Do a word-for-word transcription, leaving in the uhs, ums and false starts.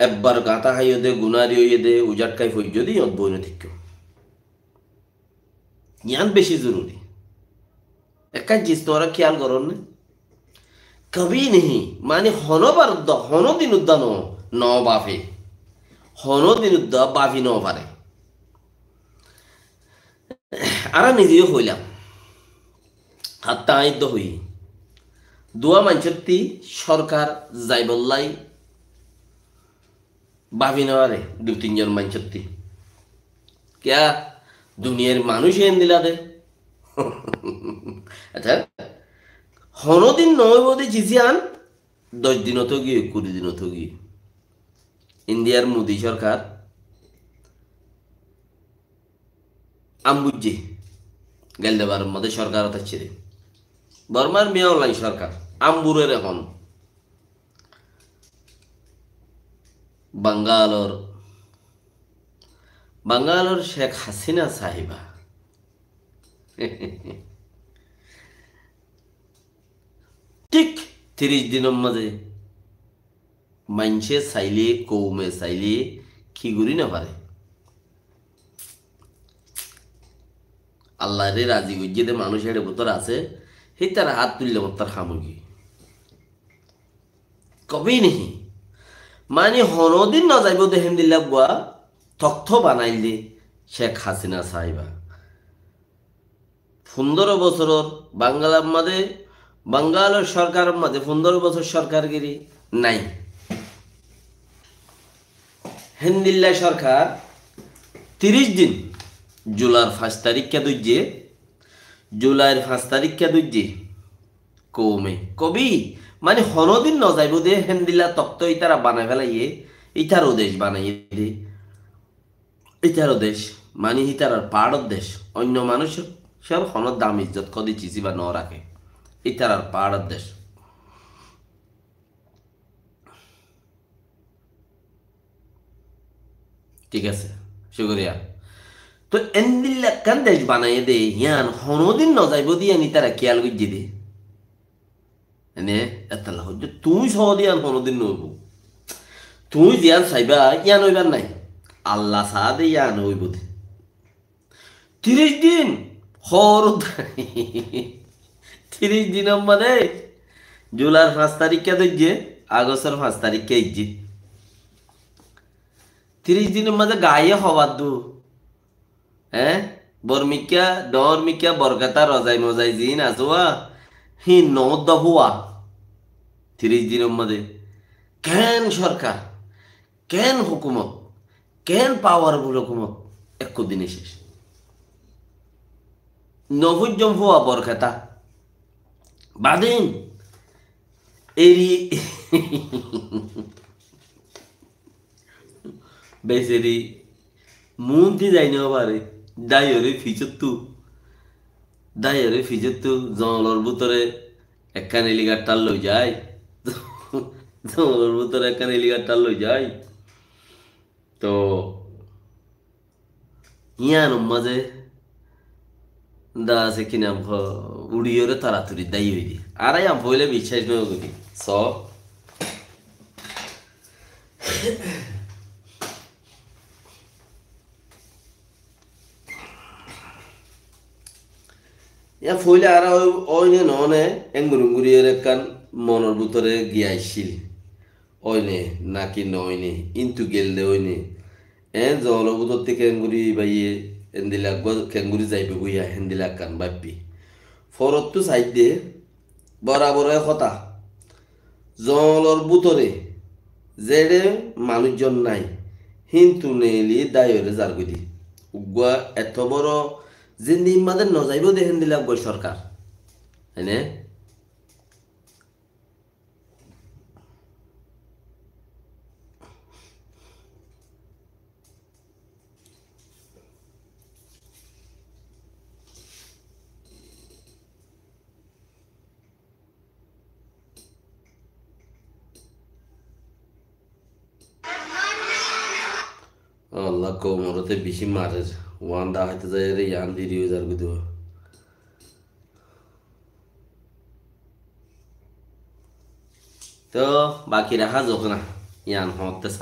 Ebbar gañtá háiyo de, gunári óiye de, uzáth kái foijjó de, yíñot boi no táikko. Yián beci zoruri. Ekkán jinis tuáñra kiyal gorónne? Kabi nehi, mani honó bar udda, honó din udda no, no bafe. Honó din udda bafi no fare. Añára nize yó hoilam. Hatta añí dó hoi. Duwa maincótti sorkar zaibolla bafi no fare, dui tin zon maincótti. Kiya duniyair manúic endilla de. Accá, honó din no óibo de jinis yián, doc din ot ói giyé, kuri din ot ói giyé. Indiyar Modi sorkar am buijjé, gelde bar or modé sorkar ot aiccé de. Bormar Min Aung Hlaing sorkar am burer ehón. Bangalor, Bangalor Sheikh Hasina sahiba thík tiríc din or mazé maincé sailé, koume sailé ki gorí no fare. Allaré razi goijjé de manúic éçe bútore asé, hítara hát tuille mottar ham ói giyé. Kabi nehi. Mani honó din no zaibo de héndilla uggwá tokto banailde Sheikh Hasina sahiba. Fundoro bosóror Bangalar mazé, Bangalor sorkaror mazé fundoro bosór sorkargiri nai. Héndilla sorkar tiríc din, Jular fañs taríkka dóijje, Julair fañs taríkka dóijje, koume, kabi, mani honó din no zaibo de héndilla tokto ítara banai félaiyé, ítaró dec banaiyé de. Ítaró dec, mani ítarar paáror dec, oinno manúicor honó dam izzot kódi cis íba no raké. Ítarar paáror dec. Thík asé, cúkuriya. Tóu endilla ekkán dec banaiyé de, yián honó din no zaibo de yián ítara kiyal goijjé de. Ene, etolla hoijjé, tuñí soó de yián honó din no óibo. Tuñí ziyán saiba, yián óibar nái. Allah saá de yián óibo de. Tiríc din, hoór, tiríc din or mazé, Jular fañs taríkka dóijje, Agostor fañs taríkka aijje. Tiríc din or mazé gaáiye hobar dú. Eé? Bormikká, dhoóñr mikká, borketá, rozai mozai ziín asé wá, híin noódda fúwa. Tiríc din or mazé keén sorkar, keén hókumot, keén pawarful hókumot, ekkú dine céc. Nofúijjom fúwa borketá. Badin eri Beseri muúnti zai no fare, dáiyoré fisóttu, dáiyoré fisóttu zoñlor bútore ekkán helicopter loi zai, zoñlor bútore ekkán helicopter loi zai. Toh, yíanor mazé dá asé ki nam hoó, uçiyóre toratori dái óiye. Añára yían foóila biccác no gorí. So, yían foóila añára ói, óine noóne, enguri enguri ere ekkán monor bútore giya aiccíl. Óine náki noóine, íntu gelde óine. Eén zoñlor bútotti keéngori íbaye endila eggúa keéngori zaibe goi yá héndila ekkán báippi. Forottú saidde borabor e hotá. Zoñlor bútore zeçé manúic zon nái, híntu neeli dáiyoré zargoi de. Uggúa eto boro zindigi mazé nozaibóu de héndila uggúa sorkar. Ene? Allah, koumoré te bicí marer. Uán daháito zaiyóre yián deri ói zargoi de. Toh, baki raká zok na, yián hoóñtte sai.